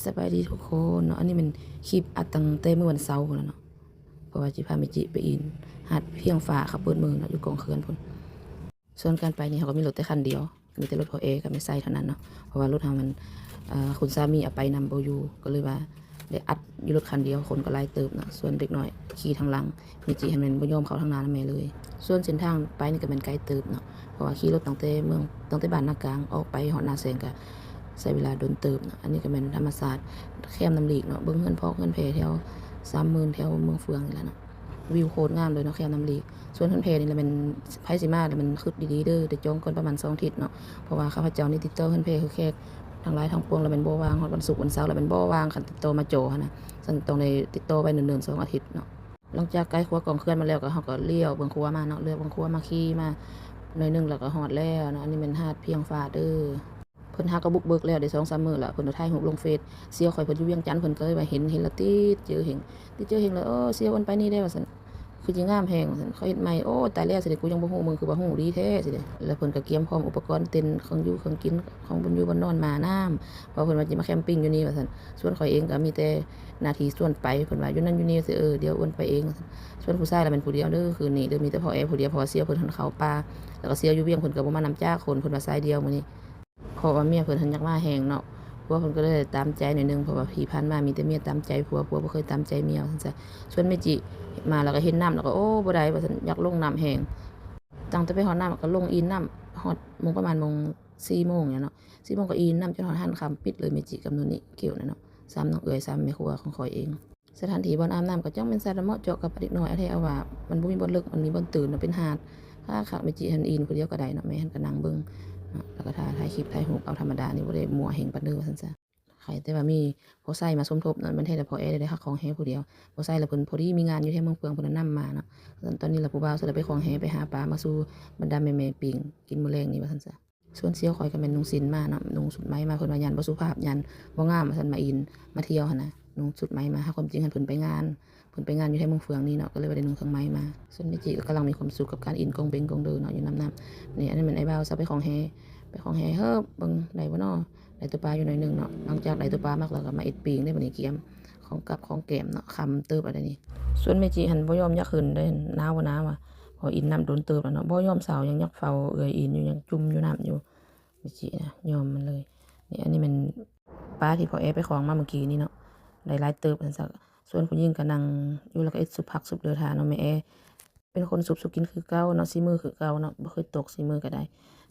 ສະບາຍດີທຸກຄົນເນາະ, ອັນນີ້ແມ່ນຄລິບອັດຕັ້ງແຕ່ມື້ວັນເສົາພຸ້ນລະເນາະ ເພາະວ່າຊິພາແມ່ຈິໄປອີນຫາດພຽງຟ້າເຂົາເປີດມື້ເນາະ ຢູ່ກອງເຂື່ອນພຸ້ນ. ສ່ວນການໄປນີ້ເຮົາກໍມີລົດແຕ່ຄັນດຽວ ມີແຕ່ລົດພໍ່ແອກັບແມ່ໄຊເທົ່ານັ້ນເນາະ ເພາະວ່າລົດເຮົາມັນ ເອີ ຄຸນສາມີເອົາໄປນຳບໍ່ຢູ່ ກໍເລີຍວ່າໄດ້ອັດຢູ່ລົດຄັນດຽວ ຄົນກໍຫຼາຍເຕີບເນາະ. ສ່ວນເດັກນ້ອຍຂີ່ທາງຫຼັງ ແມ່ຈິຫັ້ນແມ່ນບໍ່ຍອມເຂົ້າທາງໜ້ານຳແມ່ເລີຍ. ສ່ວນເສັ້ນທາງໄປນີ້ກໍແມ່ນໄກເຕີບເນາະ ເພາະວ່າຂີ່ລົດຕັ້ງແຕ່ເມືອງ ຕັ້ງແຕ່ບ້ານນາກາງອອກໄປຮອດນາແສງກໍໃຊ້ເວລາດົນເຕີບເນາະ. ອັນນີ້ກໍແມ່ນທຳມະຊາດແຄມນ້ຳລີກເນາະ ເບິ່ງເຮືອນພອກເຮືອນແພແຖວສາມໝື່ນ ແຖວເມືອງເຟືອງນີ້ແຫຼະເນາະ. ວິວໂຄດງາມເລີຍເນາະ ແຄມນ້ຳລີກ. ສ່ວນເຮືອນແພນີ້ລະແມ່ນ ໃຜຊິມາລະແມ່ນຄຶດດີໆເດີ ໄດ້ຈອງກ່ອນປະມານສອງທິດເນາະ ເພາະວ່າຂ້າພະເຈົ້ານີ້ຕິດຕໍ່ເຮືອນແພຄືແຂກທັງຫຼາຍທັງປວງລະແມ່ນບໍ່ວ່າງ ຮອດວັນສຸກວັນເສົາລະແມ່ນບໍ່ວ່າງ ຄັນຕິດຕໍ່ມາຈອງຫັ້ນນະ ຊັ້ນຕ້ອງໄດ້ຕິດຕໍ່ໄວ້ເນີນໆສອງອາທິດເນາະ. ຫຼັງຈາກໃກ້ຂົວກອງເຂື່ອນມາແລ້ວ ກໍເຮົາກໍລ້ຽວເບື້ອງຂວາມາເນາະ ລ້ຽວເບື້ອງຂວາມາ ຂີ່ມາໜ້ອຍໜຶ່ງລະກໍຮອດແລ້ວເນາະ. ອັນນີ້ແມ່ນຫາດພຽງຟ້າເດີ. ເພິ່ນຫາກໍບຸກເບີກແລ້ວໄດ້ສອງສາມມື້ລະ ເພິ່ນກໍຖ່າຍຮູບລົງເຟສ. ສ່ຽວຂ້ອຍເພິ່ນຢູ່ວຽງຈັນ ເພິ່ນກໍເລີຍວ່າເຫັນ ເຫັນລະຕິດໃຈເຮີງ ຕິດໃຈເຮີງລະ ເອີ ສ່ຽວເພິ່ນໄປນີ້ເດ້ວ່າຊັ້ນ ຄືຊິງາມແຮງວ່າຊັ້ນ ເຂົາເຮັດໃໝ່. ໂອ້ ຕາຍແລ້ວ ຊິໄດ້ ກູຍັງບໍ່ຮູ້ ມຶງຄືວ່າຮູ້ດີແທ້ ຊິໄດ້. ລະເພິ່ນກໍກຽມພ້ອມອຸປະກອນເຕັນ ເຄື່ອງຢູ່ເຄື່ອງກິນ ຂອງບ່ອນຢູ່ບ່ອນນອນ ໝ້ານ້ຳ ເພາະເພິ່ນວ່າຊິມາແຄມປິງຢູ່ນີ້ວ່າຊັ້ນ. ສ່ວນຂ້ອຍເອງກໍມີແຕ່ໜ້າທີ່ຊວນໄປ ເພິ່ນວ່າຢູ່ນັ້ນຢູ່ນີ້ ຊິ ເອີ ດຽວອ້ວນໄປເອງວ່າຊັ້ນ. ສ່ວນຜູ້ຊາຍລະແມ່ນຜູ້ດຽວເດີ ຄືນນີ້ເດີ ມີແຕ່ພໍ່ແອຜູ້ດຽວ ເພາະວ່າສ່ຽວເພິ່ນຫັ້ນເຂົ້າປ່າ ລະກໍສ່ຽວຢູ່ວຽງ ເພິ່ນກໍບໍ່ມານຳຈັກຄົນ ເພິ່ນວ່າສາຍດຽວມື້ນີ້. ເພາະວ່າເມຍເພິ່ນຫັ້ນຢາກມາແຮງເນາະ ຜົວເພິ່ນກໍເລີຍຕາມໃຈໜ້ອຍໜຶ່ງ ເພາະວ່າທີ່ຜ່ານມາມີແຕ່ເມຍຕາມໃຈຜົວ ຜົວບໍ່ເຄີຍຕາມໃຈເມຍວ່າຊັ້ນຊະ. ສ່ວນແມ່ຈິມາແລ້ວກໍເຫັນນ້ຳແລ້ວກໍ ໂອ້ ບໍ່ໄດ້ວ່າຊັ້ນ ຢາກລົງນ້ຳແຮງ. ຕັ້ງແຕ່ໄປຮອດນ້ຳກໍລົງອີ່ນນ້ຳ ຮອດໂມງ ປະມານໂມງ ສີ່ໂມງນີ້ເນາະ ສີ່ໂມງກໍອີ່ນນ້ຳຈົນຮອດຫັນຄ່ຳ ປິດເລີຍແມ່ຈິກັບໂນນີ້ ເກວນະເນາະ ສາມນ້ອງເອື້ອຍ ສາມແມ່ຄົວຂອງຂ້ອຍເອງ. ສະຖານທີ່ບ່ອນອາບນ້ຳກໍຈັ່ງແມ່ນສັດລະເໝາະ ເຈາະກັບເດັກນ້ອຍ ອາໄທອາວາດ ມັນບໍ່ມີບ່ອນເລິກ ມັນມີບ່ອນຕື່ນເນາະ ເປັນຫາດ. ຄັກໆ ແມ່ຈິຫັ້ນອີ່ນຜູ້ດຽວກໍໄດ້ເນາະ ແມ່ຫັ້ນກໍນັ່ງເບິ່ງເນາະ ແລ້ວກໍຖ້າຖ່າຍຄລິບຖ່າຍຮູບເອົາທຳມະດານີ້ ບໍ່ໄດ້ມົວແຮງປານເດີວ່າຊັ້ນຊະ. ໄຄແຕ່ວ່າມີພໍ່ໄຊມາສົມທົບເນາະ ແມ່ນແທ້ລະພໍ່ແອໄດ້ຮັກຂອງແຮຜູ້ດຽວ. ພໍ່ໄຊລະເພິ່ນພໍດີມີງານຢູ່ແຖວເມືອງເຟືອງ ເພິ່ນນະນຳມາເນາະ. ຕອນນີ້ລະຜູ້ບ່າວຊະລະໄປຂອງແຮ ໄປຫາປາມາສູ່ບັນດາແມ່ໆປີ້ງກິນມື້ແລງນີ້ວ່າຊັ້ນຊະ. ສ່ວນສ່ຽວຂ້ອຍກໍແມ່ນນຸ່ງສິ້ນມາເນາະ ນຸ່ງຊຸດໄໝມາ ເພິ່ນວ່າຢ້ານບໍ່ສຸພາບ ຢ້ານບໍ່ງາມວ່າຊັ້ນ ມາອີ່ນມາທ່ຽວຫັ້ນນະ ນຸ່ງຊຸດໄໝມາ. ຫາຄວາມຈິງຫັ້ນເພິ່ນໄປງານ ເພິ່ນໄປງານຢູ່ໃນເມືອງເຟືອງນີ້ເນາະ ກໍເລີຍວ່າໄດ້ນຸ່ງເຄື່ອງໄໝມາ. ສ່ວນແມ່ຈິກໍກຳລັງມີຄວາມສຸກກັບການອີ່ນກົງເບັງກົງເດີເນາະ ຢູ່ນ້ຳນ້ຳ. ນີ້ ອັນນີ້ແມ່ນອ້າຍບ່າວຊະໄປຂອງແຮ ໄປຂອງແຮເຮີບເບິ່ງໄດ້ບໍ່ນໍ ໄດ້ຕົວປາຢູ່ໜ້ອຍໜຶ່ງເນາະ. ຫຼັງຈາກໄດ້ຕົວປາມາແລ້ວກໍມາເຮັດປີ້ງໄດ້ ບັດນີ້ກຽມຂອງກັບຂອງແກ້ມເນາະ ຄ່ຳເຕີບແລ້ວນີ້. ສ່ວນແມ່ຈິຫັ້ນບໍ່ຍອມຢາກຂຶ້ນເດ້ ໜາວບໍ່ໜາວວ່າ ເພາະອີ່ນນ້ຳດົນເຕີບແລ້ວເນາະ ບໍ່ຍອມເຊົາ ຍັງຢາກເຝົ້າເອື້ອຍອີ່ນຢູ່ ຍັງຈຸ່ມຢູ່ນ້ຳຢູ່. ແມ່ຈິນະຍອມມັນເລີຍ. ນີ້ ອັນນີ້ແມ່ນປາທີ່ພໍ່ແອໄປຂອງມາມື້ກີ້ນີ້ເນາະ ໄດ້ຫຼາຍເຕີບວ່າຊັ້ນຊະ. ສ່ວນຜູ້ຍິງກໍນັ່ງຢູ່ ແລ້ວກໍເຮັດຊຸບຜັກຊຸບເຫຼືອຖ້າເນາະ ແມ່ແອເປັນຄົນຊຸບສູ່ກິນຄືເກົ່າເນາະ ສີມືຄືເກົ່າເນາະ ບໍ່ເຄີຍຕົກ ສີມືກໍໄດ້.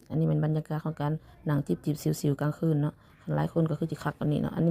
ອັນນີ້ແມ່ນບັນຍາກາດຂອງການນັ່ງຈິບໆຊິວໆກາງຄືນເນາະ ຄັນຫຼາຍຄົນກໍຄືຊິຄັກກວ່ານີ້ເນາະ. ອັນນີ້